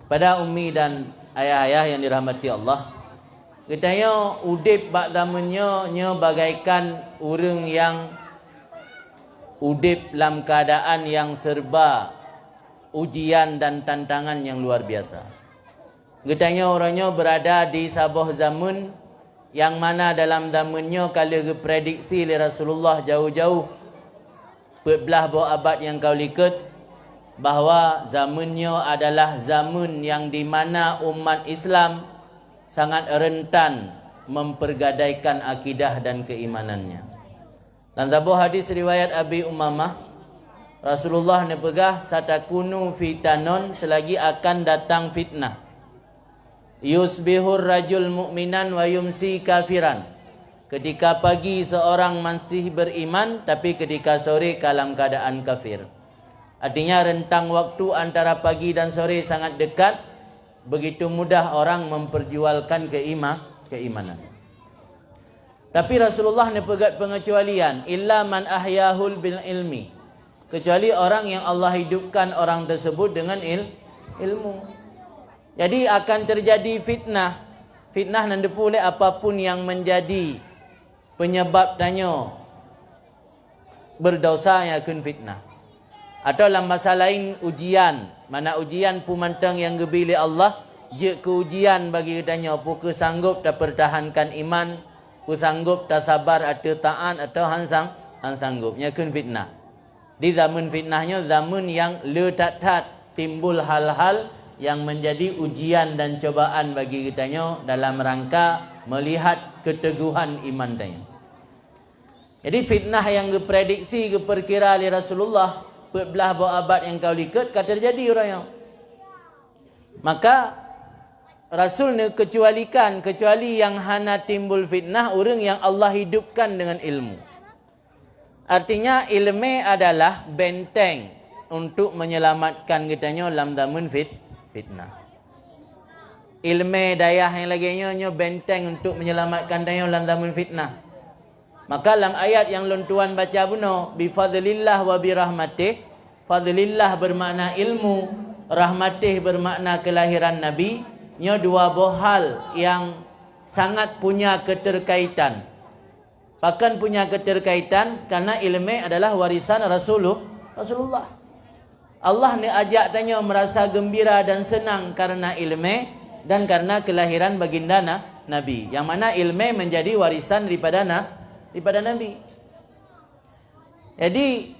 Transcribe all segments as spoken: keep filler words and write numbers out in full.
Pada ummi dan ayah-ayah yang dirahmati Allah, geutanyoe udeb bak zaman nyoe, nyoe bagaikan ureuëng nyang udeb lam keuadaan nyang serba ujian dan tantangan nyang luar biasa. Geutanyoe uroe nyoe beurada di saboh zaman nyang mana dalam zaman nyoe ka lheueh geuprediksi lé Rasulullah jauh-jauh peuet blaih boh abad nyang ka u likot, bahwa zaman nyoe adalah zaman nyang di mana umat Islam sangat rentan mempergadaikan akidah dan keimanannya. Lam saboh hadis riwayat Abi Umamah, Rasulullah neupeugah, "Satakunu fitanon," selagi akan datang fitnah. "Yusbihur rajul mu'minan wa yumsi kafiran." Ketika pagi seorang masih beriman, tapi ketika sore ka lam keadaan kafir. Artinya rentang waktu antara pagi dan sore sangat dekat, begitu mudah orang memperjualkan keima-, keimanan. Tapi Rasulullah neupeugét pengecualian, "Illa man ahyahul bil ilmi." Kecuali orang yang Allah hidupkan orang tersebut dengan il-, ilmu. Jadi akan terjadi fitnah. Fitnah nan teupeu lé apapun yang menjadi penyebab tanyoe berdosa, nyan kheun fitnah. Atau lam basa lain ujian, mana ujian peue mantong nyang geubri lé Allah, jeuet keu ujian bagi geutanyoe, peu kheueh sanggôp tapeurtahankan iman, peu sanggôp tasabar ateueh taát atau han sang-, han sanggôp, nyan kheun fitnah. Di zaman fitnah nyoe zaman nyang le that-that timbul hal-hal yang menjadi ujian dan cobaan bagi geutanyoe dalam rangka melihat keteguhan iman tanyoe. Jadi fitnah nyang geuprediksi, geupeukira lé Rasulullah peuet blaih boh abad nyang ka u likot ka teujadi uroe nyoe. Maka Rasul neukeucualikan, kecuali nyang hana timbul fitnah, ureuëng nyang Allah hidupkan dengan ilmu. Artinya ilmé adalah benteng untuk menyelamatkan geutanyoe lam zaman fit-, fitnah. Ilmé dayah nyang lagée nyoe, nyoe benteng untuk menyelamatkan tanyoe lam zaman fitnah. Maka lam ayat nyang lôn tuan baca bunoe, "Bi fadlillah wa bi rahmatih", fadlillah bermakna ilmu, rahmatih bermakna kelahiran Nabi, nyoe dua boh hal nyang sangat punya keterkaitan. Pakon punya keterkaitan? Karena ilmé adalah warisan Rasulu-, Rasulullah. Allah neuajak tanyoe meurasa geumbira dan seunang karena ilmé dan karena keulahiran baginda na-, Nabi, nyang mana ilmé menjadi warisan daripada na-, daripada Nabi. Jadi,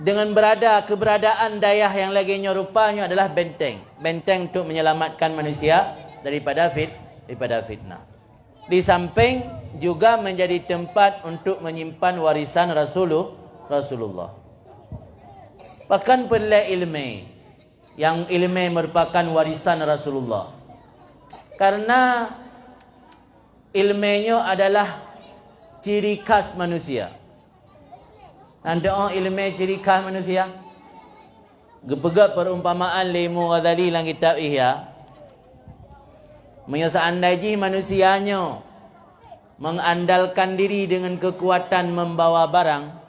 dengan berada, keberadaan dayah nyang lagée nyoe rupa nyoe adalah benteng, benteng untuk menyelamatkan manusia daripada fit-, daripada fitnah. Di samping juga menjadi tempat untuk menyimpan warisan Rasulu-, Rasulullah. Pakon peureulée ilmé, nyang ilmé merupakan warisan Rasulullah. Karena ilmé nyoe adalah ciri khas manusia. Nyan teuh ilmé ciri khas manusia. Geupeugét perumpamaan lé Imam Ghazali lam kitab Ihya, meunyoe seandai jih manusia nyoe mengandalkan diri dengan kekuatan membawa barang,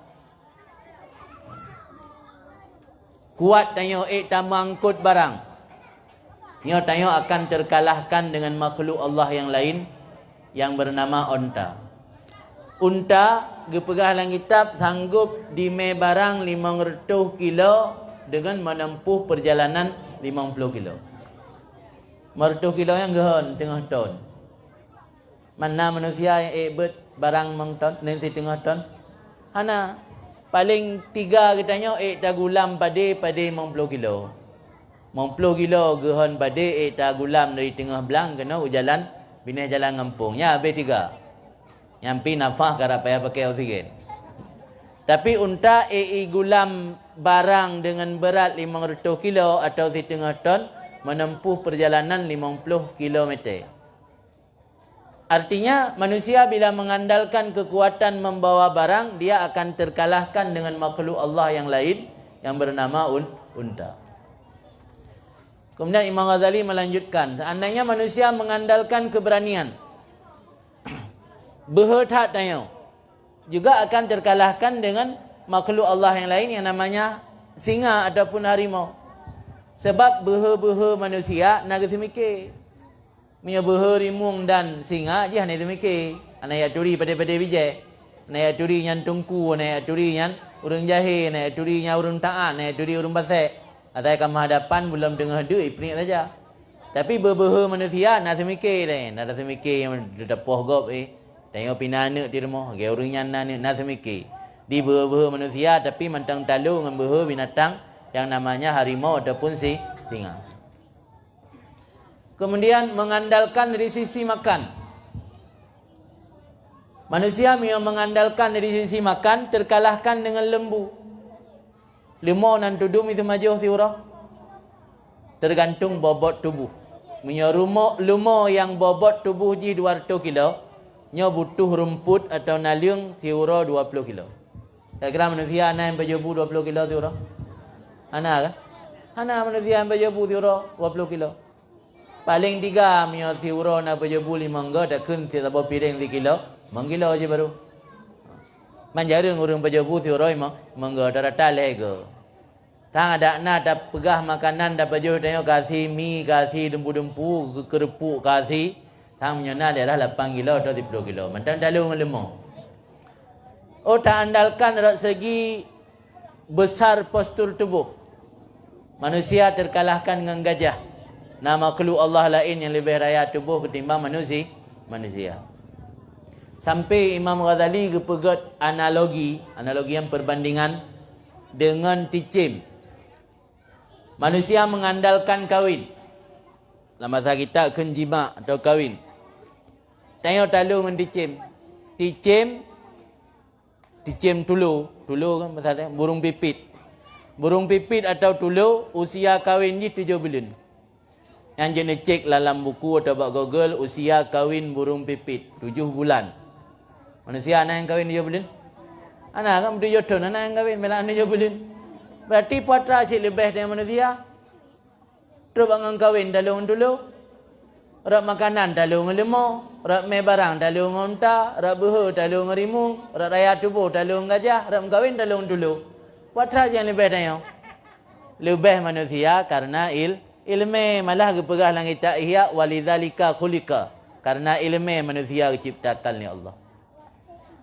kuat tanyoe ék tameuangkot barang, nyoe tanyoe akan terkalahkan dengan makhluk Allah yang lain yang bernama onta. Unta geupeugah lam kitab sanggob jimé barang limong reutôh kilo dengan menempuh perjalanan limong ploh kilo. Limong reutôh kilo nyan geuhon teungoh ton. Mana manusia nyang ék beuet barang limong ton, ngon siteungoh ton? Hana. Paléng tiga geutanyoe ék tagulam padé, padé limong ploh kilo. Limong ploh kilo geuhon padé ék tagulam dari teungoh blang keunoe u jalan, binéh jalan gampông. Nyan habéh tiga. Nyan pih nafah karab payah pakai oksigen. Tapi unta ék igulam barang dengan berat limong reutôh kilo atau siteungoh ton menempuh perjalanan limong ploh kilometer. Artinya, manusia bila mengandalkan kekuatan membawa barang, dia akan terkalahkan dengan makhluk Allah yang lain yang bernama un-, unta. Kemudian Imam Ghazali melanjutkan, seandainya manusia mengandalkan keberanian, beuhe that tanyoe, juga akan terkalahkan dengan makhluk Allah yang lain yang namanya singa ataupun harimau. Sabab beuhe-beuhe manusia na geuseumike. Meunyoe beuhe rimueng dan singa jih hana seumike, hana jak turi padé-padé bijéh, hana jak turi nyan teungku, hana jak turi nyan ureuëng jahé, hana jak turi nyan ureuëng taát, hana jak turi ureuëng pasék. Asai ka meuhadapan, bulan teungoh deuk ipriek saja. Tapi beuhe-beuhe manusia na seumike deh, na seumike nyang teupoh gob eh. Tanyoe pih na aneuëk di rumoh, lagée ureuëng nyan na aneuëk, na seumike. Di beuhe-beuhe manusia, tapi mantong talo ngon beuhe binatang yang namanya harimau ataupun si singa. Kemudian mengandalkan dari sisi makan. Manusia meunyoe mengandalkan dari sisi makan, terkalahkan dengan lembu. Leumo nan tudum iteumajôh siuroe? Tergantung bobot tubuh. Meunyoe rumo-, leumo nyang bobot tubuh jih dua ratus kilo, nyoe butuh rumput atau naleueng siuroe dua puluh kilo. Kira-kira manusia na nyang pajoh bu dua puluh kilo siuroe? Hana kan? Hana manusia nyang pajoh bu siuroe dua puluh kilo. Paleng tiga meunyoe siuroe na pajoh bu limong go, takheun saboh piréng sikilo, limong kilo jih baru. Man jareueng ureuëng pajoh bu siuroe limong, limong go, rata-rata lhée go. Sang adak na tapeugah makanan tapajoh tanyoe ka si mi, ka si dumpu-dumpu, keureupuk ka si, sang meunyoe na daerah lapan kilo atau siploh kilo, mantong talo ngon leumo. Oh, taandalkan rot segi besar postur tubuh. Manusia terkalahkan ngon gajah. Na makhluk Allah laén nyang leubeh raya tuboh ketimbang manusi-, manusia. Sampai Imam Ghazali geupeugét analogi, analogi nyang perbandingan deungon ticém. Manusia mengandalkan kawin. Lam bahasa kita kheun jima atau kawin. Tanyoe talo ngon ticém. Ticém Ticém tulo, tulo kan bahasa dia, burung pipit. Burung pipit atau tulo, usia kawin jih tujoh buleuen. Nyang jeuet neucek lam buku atau bak Google, usia kawin burung pipit, tujoh bulan. Manusia na nyang kawin tujoh buleuen? Hana kan, tujoh thon na nyang kawin, bela tujoh buleuen. Berarti putra cit leubeh dari manusia. Trok bak ngon kawin talo ngon tulo. Rot makanan talo ngon leumo, rot mé barang talo ngon unta, rot beuhe talo ngon rimueng, rot raya tuboh talo ngon gajah, rot meukawin talo ngon tulo. Putra nyang leubeh tanyoe? Leubeh manusia karena il-, ileumé, malah geupeugah lam kitab Ihya, "Walidzalika khuliqa." Karena ileumé manusia geuciptakan lé Allah.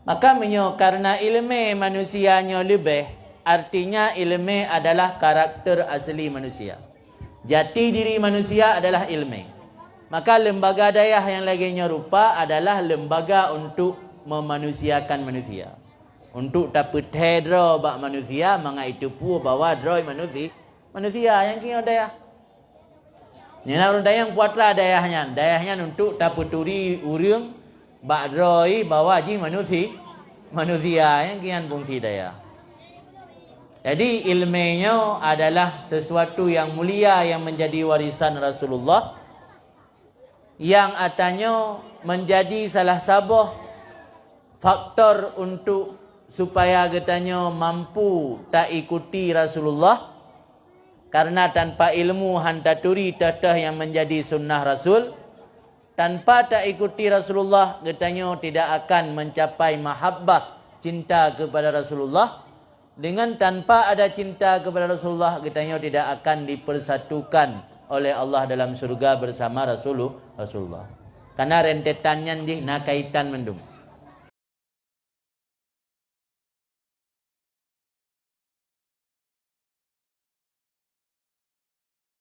Maka meunyoe karena ileumé manusia nyoe leubeh, artinya ileumé adalah karakter asli manusia. Jati diri manusia adalah ileumé. Maka lembaga dayah nyang lagée nyoe rupa adalah lembaga untuk memanusiakan manusia. Untuk tapeuthée droe bak manusia mangat jiteupeue bahwa droe manusi-, manusia nyang keunoe dayah. Nyan ureuëng dayah putra dayah nyan. Dayah nyan untuk tapeuturi ureuëng bak droe bahwa jih manusi-, manusia nyang kian fungsi dayah. Jadi, ileumé nyoe adalah sesuatu yang mulia yang menjadi warisan Rasulullah, yang atanyoe menjadi salah saboh faktor untuk supaya geutanyoe mampu taikuti Rasulullah. Karena tanpa ilmu han taturi teuh-teuh nyang menjadi sunnah Rasul. Tanpa taikuti Rasulullah, geutanyoe tidak akan mencapai mahabbah, cinta kepada Rasulullah. Dengan tanpa ada cinta kepada Rasulullah, geutanyoe tidak akan dipersatukan oleh Allah dalam syurga bersama Rasulu-, Rasulullah. Karena rentetan nyan jih na kaitan mandum.